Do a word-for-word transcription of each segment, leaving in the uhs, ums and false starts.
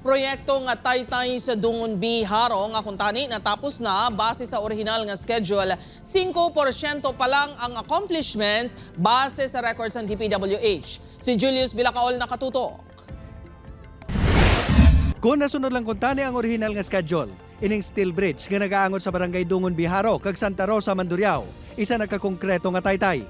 Proyekto nga Taytay sa Dungon B, Jaro nga kuntani natapos na base sa orihinal nga schedule, singko porsyento pa lang ang accomplishment base sa record sang D P W H. Si Julius Bilacaol nakatutok. Kon nasunod lang kuntani ang orihinal nga schedule, ining steel bridge nga nagaangot sa Barangay Dungon B, Jaro kag Santa Rosa, Mandurriao, isa na ka konkreto nga taytay.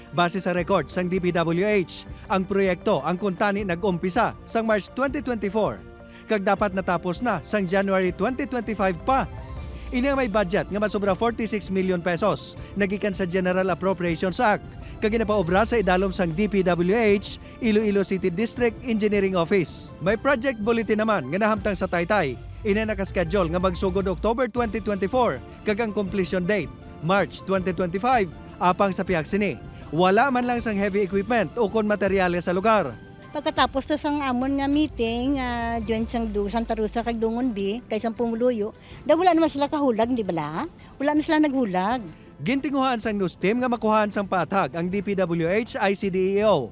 Base sa record sang D P W H, ang proyekto ang kuntani nag-umpisa sang March twenty twenty-four, kag dapat natapos na sang January twenty twenty-five pa. Ini ang may budget nga masobra forty-six million pesos na gikan sa General Appropriations Act, kag ginapaobra sa idalom sang D P W H, Iloilo City District Engineering Office. May project bulletin naman nga nahamtang sa taytay. Ini naka-schedule nga magsugod October twenty twenty-four, kag ang completion date, March twenty twenty-five. Apang sa pihak sini, wala man lang sang heavy equipment ukon materyales sa lugar. Pagkatapos to sang amon nga meeting, ah, joint sang Du-, Santa Rosa kag Dungon B, kay sang pumuluyo, daw wala naman sila kahulag, di bala? Wala na sila naghulag. Gintinguhaan sang news team nga makuhaan sang paathag ang D P W H I C D E O.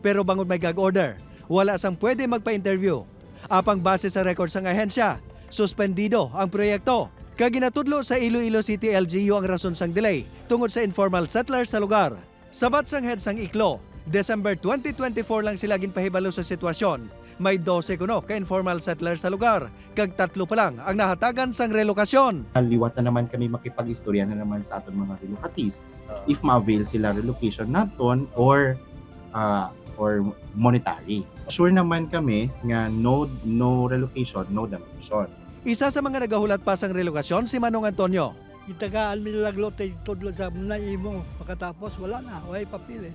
Pero bangod may gag order, wala sang pwede magpa-interview. Apang base sa record sang ahensya, suspendido ang proyekto. Kag ginatudlo sa Iloilo City L G U ang rason sang delay tungod sa informal settlers sa lugar. Sabat sang head sang ICLO, December twenty twenty-four lang sila ginpahibalo sa sitwasyon. May dose kuno ka informal settlers sa lugar, kag tatlo pa lang ang nahatagan sang relokasyon. Liwat na naman kami makipag-istorya na naman sa aton mga relocatees, ah, if ma-avail sila relocation naton or, ah, or monetary. Sure naman kami nga no, no relocation, no demolition. Isa sa mga nagahulat pa sang relokasyon si Manong Antonio. Gitagaan mi nila lote, tudlo sa na imo, pagkatapos wala na, way papeles.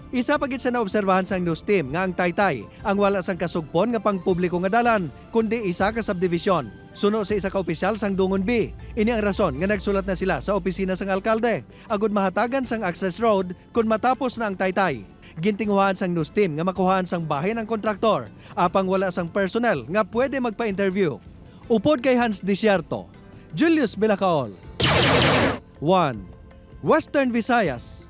Isa pa gid sa naobserbahan sang news team nga ang taytay ang wala sang kasugpon nga pangpubliko nga dalan, kundi isa ka subdivision. Suno sa isa ka opisyal sang Dungon B, ini ang rason nga nagsulat na sila sa opisina sang alkalde agud mahatagan sang access road kon matapos na ang taytay. Gintinguhaan sang news team nga makuhaan sang bahin ang kontraktor, apang wala sang personnel nga pwede magpa-interview. Upod kay Hans Desierto, Julius Bilacaol, One, Western Visayas.